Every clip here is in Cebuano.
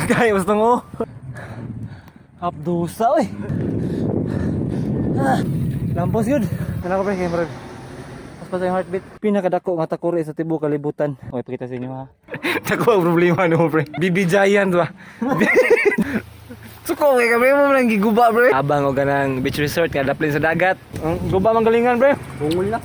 Kaya gusto mo. Abdusa oy. Ah, lampos yun. Ano ko pre, kay murag. Mas pa sa yung heartbeat. Pinakadako nga takuri sa tibuok kalibutan. Okay, pakita sa inyo ha. Dako ang problema no pre. BB Giant ba? Suko kay kami mo lang giguba pre. Abang og ganang beach resort nga daplin sa dagat. Ang guba man galingan pre. Bungol na.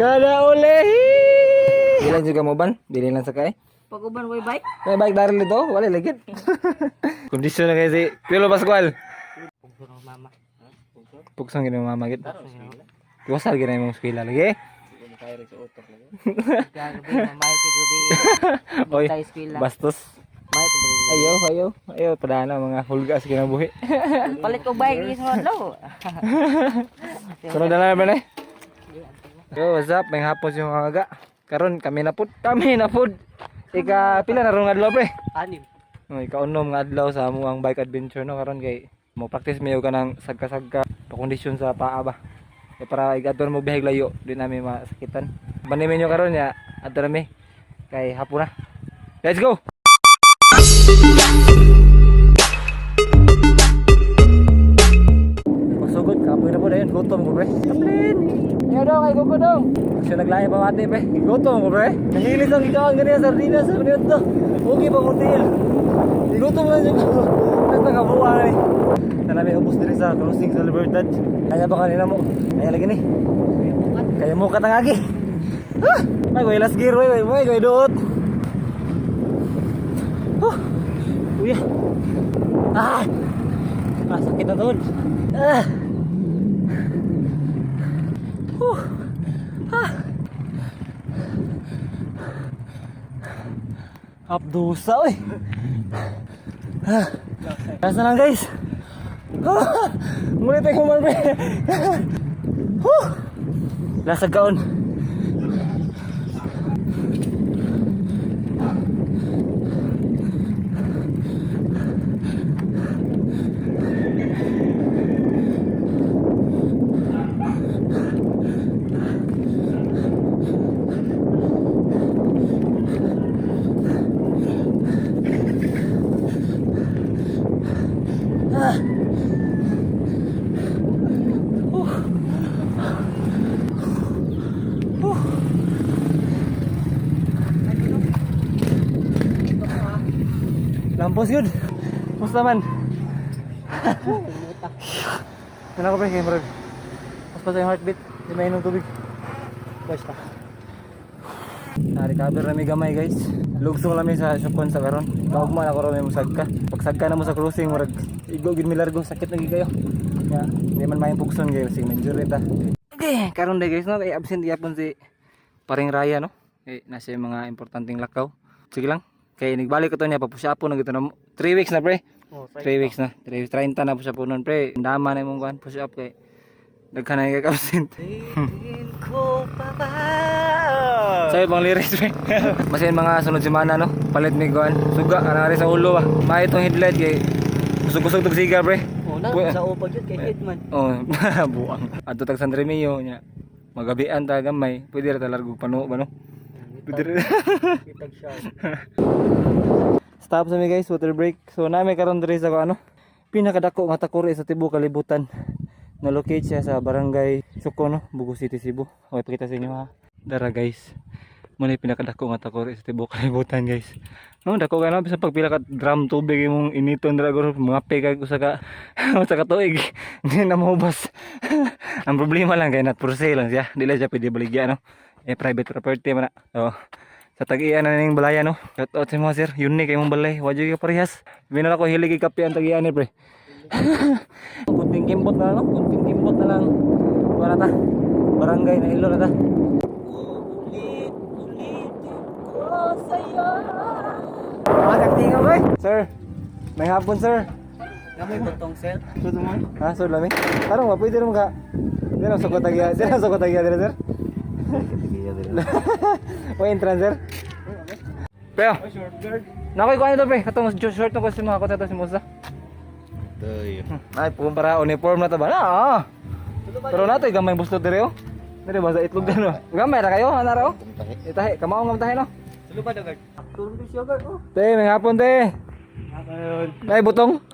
Kada uli. Ilan juga mo ban? Dili lang sa kay. Pag-uban way bike? May bike daril dito, wala lagi. Kondisyon na kasi si Pilo Pascual. Mama. Pugsong gini mama gid. Iwasal gini mong eskwela lagi. Gagabi, mamay kay gabi. Oy, Tayo eskwela. bastos. May ito. Ayaw, ayaw. Ayaw, padana mga hulga sa kinabuhi. Palit ko bike ni sa adlaw. Sunod na lang ba na? Yo, what's up? May hapon yung mga aga. Karon kami na pud. Kami na pud. Ika pila na rong adlaw pre? Anim. Oh, ika-unom nga adlaw sa amo ang bike adventure no karon kay mo practice mayo ka ng sagka-sagka pa kondisyon sa paa ba. Kay para igadto mo bihag layo, di nami masakitan. Bani minyo karon ya, adto nami kay hapon na. Let's go. Pasugod kapoy na po dayon, gutom ko pre. Kaplin. Ayaw daw kay kuko dong. Siya naglahi pa mati pre. Gutom ko pre. Nahilis ang ikaw ang ganyan sardinas sa minuto. Okay pa ko tiil. Gutom lang siya. Nasa kabuha ni. Sana may ubos diri sa crossing sa Libertad. Kaya ba kanina mo? Kaya lagi ni. Kaya mo katang agi. Ah! May koy last gear, may may koy duot. Huh. Uya. Ah! Ah, sakit na tol. Ah. Huh. Ah. Abdusa oy. Ah. Last na lang guys. Ah. Ngunit tayo kumalpe. Huh. Last kaon. Lampos yun. Musta man? Ano ko pre, kay murag. Mas pa sa yung heartbeat. Di mainom tubig. Basta. Na-recover na mi gamay guys. Lugsong lang mi sa sukon sa karon. Kaugma na ko ron mo sagka. Pag sagka na mo sa crossing murag igo gid mi largo sakit na gid kayo. Ya, di man maayong pugson guys, sige injury ta. Okay, karon day guys no, kay absent gyapon si Paring Raya no. Eh nasa yung mga importanteng lakaw. Sige lang. Kay nagbalik ko to niya papush up na gito na 3 weeks na pre. 3 weeks na. 3 30 na push up nun pre. Dama na imong kuan push up kay daghan na kay absent. Ko pa ba? Sabi bang lyrics pre. Masin mga sunod semana no. Palit mi kuan. Suga kana sa ulo ba. May itong headlight kay kusog-kusog tog siga pre. Oh, na sa upag yun kay Hitman. Oh, buang. Adto tag San Remio nya. Magabian ta gamay. Pwede ra ta largo pano ba no? Pwede ra. Kitag siya. Stop sa mi guys, water break. So nami karon diri sa ano, pinakadako nga takuri sa tibuok kalibutan. Na-locate siya sa Barangay Suko no, Bugo City, Cebu. Okay, pakita sa inyo ha. Dara guys. Muna yung pinakadako nga takuri sa tibuok kalibutan guys. No, dako ka na bisan pag pila ka drum tubig imong initon dira guro mga pekag usa ka tuig. Hindi na mahubas. Ang problema lang kay not for sale lang siya. Dili siya pwede baligya no. Eh private property man na. So, sa tag-iya na ning balaya no. Shout out sa mga sir, unique kay mong balay. Wa jud ka parehas. Binala ko hilig kay kape ang tag-iya ni pre. Kunting kimbot na lang, no? Kunting kimbot na lang. Wala ta. Barangay na ilo na ta. Ulit, ulitin ko sa'yo. Makaktinga ba? Sir, may hapon sir. Gamay butong sir. Ha, sir lami. Karon ba pwede rin ka. Di na sukot tagya. Di na sukot tagya dire sir. Oy, entrance sir. Pero, Nakoy ko ano to pre, katong short ko si mga ko to si Musa. Ay, para uniform na ta ba? Na. Ah. Pero nato gamay buslot dire oh. Dire ba sa itlog gano. Gamay ra kayo, ana ra oh. Itahi, kamao nga tahi no. Tulo ba daw guard? Tulo siya guard oh. Te, may hapon te. Ayun. Ay, butong.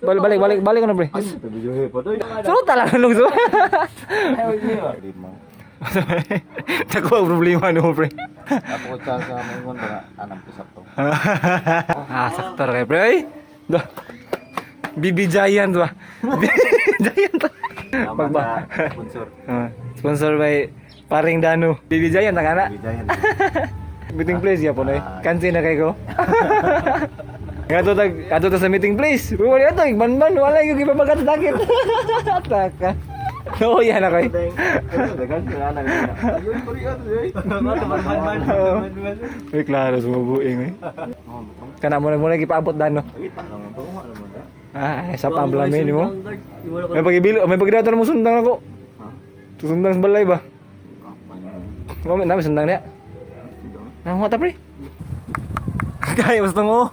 Balik, balik, balik, balik ko na, pre. Suot talaga nung suot. Ako ang problema no, pre. Ako sa maingon ba anang pisap to. Ah, sakto ra kay pre. Ay. BB Giant ba? BB Giant. Pagba. Sponsor. Ah, sponsor by Paring Dano. BB Giant ang ana. Bijayan. Meeting place ya po eh. Kansi na kay ko. Nga tag ato ta sa meeting place. Wala ato banban wala yung ipabagat dakit. Taka. No, yan ako eh. Uy, klaro sumubuing eh. Kana mo na muna gipaabot dano. Ah, sa pamblame ni mo. May pagibilo, may pagdato mo sundang ako. Sundang sa balay ba? Mo na sundang niya. Nang ta, pre. Kaya basta mo.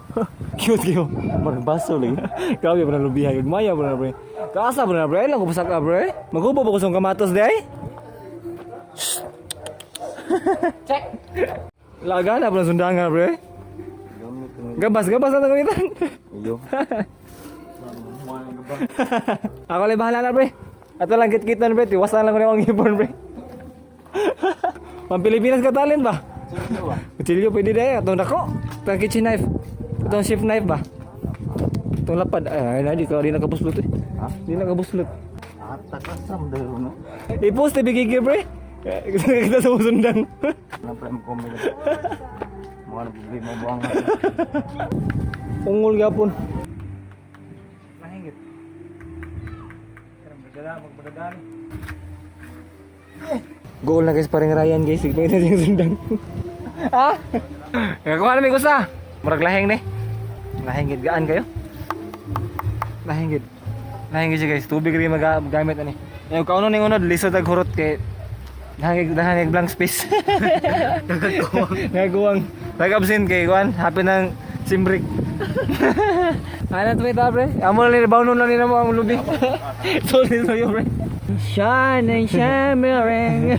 Cute kayo. Magbaso lagi. Grabe pa na lubihan. Maya pa na, pre. Kaasa pa na, pre. Lang ko pasak ka, pre. Magubo pa ko sa kamatos di ay. Check. Laga na pa na sundangan, pre. Gabas, gabas na gamitan. Iyo. Ako lang bahala na, pre. Ato lang kit-kitan, pre. Tiwasan lang ko na ang ipon, pre. Pang Pilipinas ka talent ba? Kutsilyo pwede dahil. Atong dako. Atong kitchen knife. Atong chef knife ba? Atong lapad. Ay, ay, di ka di nakabuslot eh. Di nakabuslot. Atakasam dahil no. I-post eh, bigay pre. Kita sa sundang. Ano pre mo komil. Mga na problema buang. Ungol gapon. Mahingit. Goal na guys, paring Ryan guys. Sige na siyang sundang. Ha? Kuha na may gusa. Murag laheng ni. Laheng gid gaan kayo. Laheng gid. Laheng gid siya guys. Tubig rin magamit ani. Yung kauno ning unod lisod ag hurot kay dahang dahang blank space. Nagaguwang. Nagaguwang. Nag-absent kay kuan. Happy ng simbrick. Ano ito ito, pre? Amo lang nila, baunon lang nila mo ang lubi. Sorry sa'yo, pre. Shine and shimmering.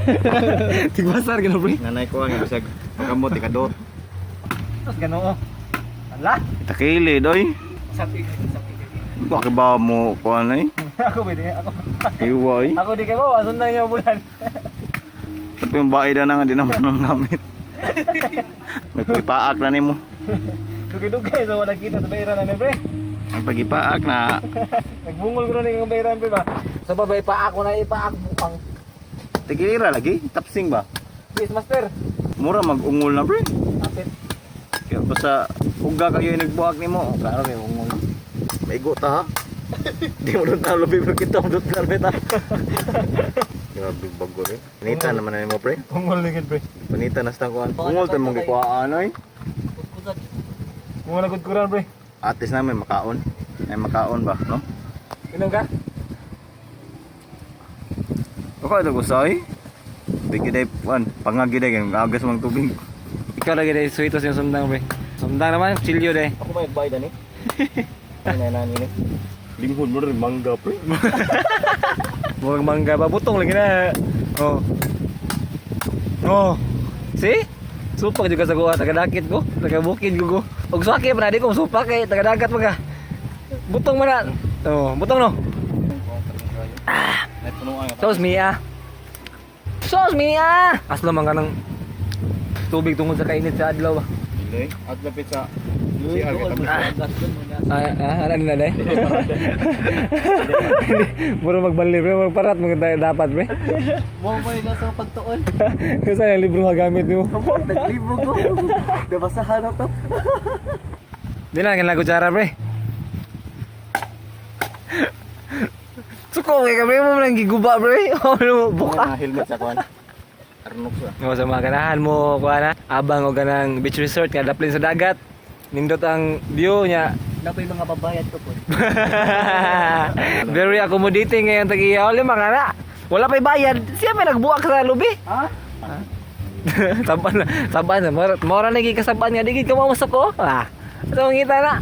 Tigwasar ka na, pre. Nanay ko ang bisag pakamot ikadot. Tapos ganun, oh. Ala? Itakili doy. Sapi sapi. Bakit ba mo kuan ay? Ako pwede, ako. Iwa ay. Ako di kayo, asun na niya bulan. Tapi yung bahay na nga di naman ang gamit. May pagipaak na nimo. Dugay-dugay, so wala kita sa bayran na, pre. Ang pagipaak na Nagbungol ko na yung bayran, pre ba? Sa babay, ipaak ko na, ipaak bukang. tigilira lagi, tapsing ba? Please, master. Mura mag-ungol na pre. Apit. Kaya basta uga kayo yung nagbuhak nimo, oh, klaro kayo ungol. Maigo ta ha. Di mo doon talo pero kita mo doon talo ta. Grabe bago eh. Panita naman na nimo pre. Ungol na pre. Panita na sa kuan. Ungol tayo mong gikuhaan oy. Muna gud kuran, pre. Atis na may makaon. May makaon ba, no? Inom ka? Ako ito gusto eh. Bigyan day kuan, pangagi day kay agas mang tubig. Ikaw lagi dahil suitos yung sundang, pre. Sundang naman, chilyo dahil. Ako may bayad ani. Ay nani ni. Linghod mo rin mangga pre. Murag mangga ba? Butong lagi na. Oh. Oh. See? Supak juga sa kuha, taga-dakit ko, taga-bukid ko ko. Og suwaki pa na di ko supak kay taga-dagat man ka. Butong man na. Oh, butong no. May punuan. Sos mia. Sos mia. Aslo man ka ng tubig tungod sa kainit sa adlaw ba. Dili, at lapit sa CR kita. Ah, ah, ano na day? Muro magbali pre, muro parat mo dapat pre. Mo mo yung sa pagtuon. Kasi ang libro magamit nimo. Naglibo ko. Nabasahan na to. Di na kailangan kutsara, pre. Suko kay kami mo lang giguba, pre. Ano buka. Mga helmet sa kuan. Arnok sa. No, sa mga ganahan mo kuha na abang o ganang beach resort nga daplin sa dagat. Nindot ang view niya. Napay mga babayad ko po. Very accommodating ngayon tag-iya. Wala mga na. Wala pa'y bayad. Siya may nagbuak sa lubi. Ha? Saban na, saban na. Mora, mora na gikasabaan nga. Digid ka mamasok ko. Ah. Ito ang ngita na.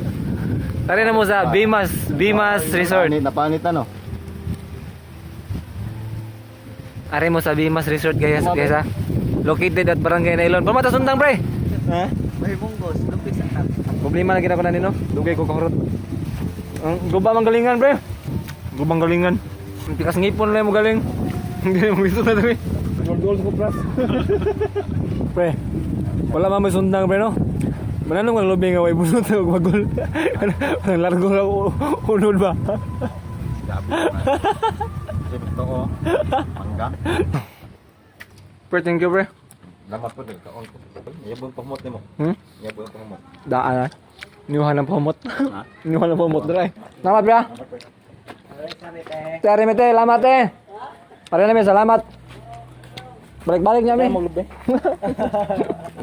Tara na mo sa Bimas, Bimas Resort. Napanit, napanit ano? Are mo sa Bimas Resort guys, guys ha. Located at Barangay Nailon. Pamata sundang pre. Ha? May munggos, lupit sa tap. Problema lagi na ko na nino. Dugay ko kahurot. Ang guba mang galingan, pre. Gubang galingan. Ang tikas ngipon lang mo galing. Hindi mo gusto na dami. Gold gold ko pras. Pre. Wala man may sundang, pre, no. Mananong ang lubi nga way bunot og magol. Ang largo ra unod ba. Grabe naman. Kasi ko. Mangga. Pre, thank you, pre. Lamat po din kaon ko. Yabon pahumot nimo. Hmm? Yabon pahumot. Daan ah. Niuhan ng pamot. Niuhan ng pamot dry. Salamat, pre, ah. Tare mete, salamat eh. Pare namin, salamat. Balik-balik niya mi.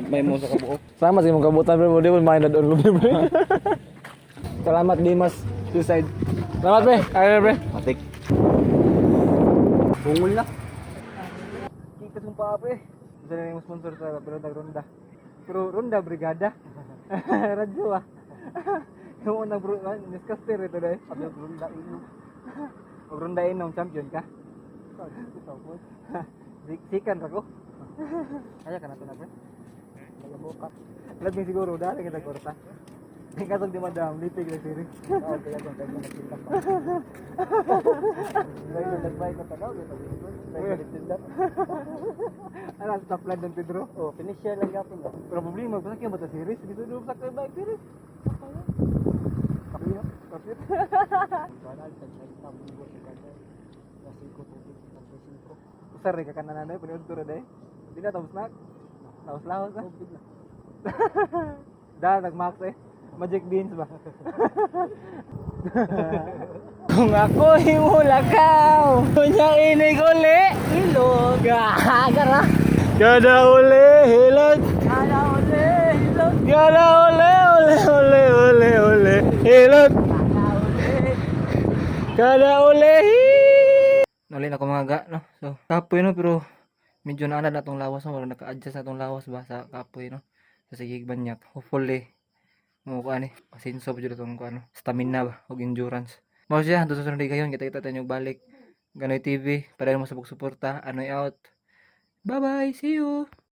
May mo sa kabuok. Salamat sa imong kabutan, pre, mo di mo mind on lubi, pre. Salamat, Dimas Suicide. Salamat, pre. Ay, pre. Matik. Bungol na. Kita sa paa, pre. Isa na yung sponsor sa pero ronda. Pero ronda brigada. Radyo ah. Yung unang bro, newscaster ito dahil. Sabi ko ronda ino. Og ronda inom champion ka. Sikan ra ko. Kaya ka na to na, pre. Malabukat. Labing siguro dali kita korta. Katong di madam, lipig na siri. Oo, kaya kung kaya nagtinda pa. Dahil nung nagbay ko tanaw, ito dahil nagtinda. Ala sa top line ng Pedro. Oh, finish siya lang gapon ba? Pero problema, basta kaya ba ta series? Dito doon sa kay bike series. Kapit. Kapit. Wala, tagtagta, munggo sa kanya. Nasigo tubig, nagsisinko. Usar rin ka kanan na, panood ko rin eh. Di na tapos na. Laos-laos na. Tubig na. Da, nag-max eh. Magic beans ba? Kung ako himulakaw, kunya inig uli, ilog. Gagara. Kada uli, hilog. Kada uli, hilog. Kada uli, uli, uli, uli, uli, hilog. Kada uli. Kada uli. Nuli na ko mga ga, no? So, kapoy, no, pero medyo naanad na tong lawas, no? Wala naka-adjust na tong lawas ba sa kapoy, no? Sa sige banyak. Hopefully, mo ko ani, asinso pa jud itong ano, stamina ba, og endurance. Mao siya, doon sa sunod kayon, kita-kita tayo balik. Ganoy TV, para mo sa pagsuporta, Anoy out. Bye-bye, see you!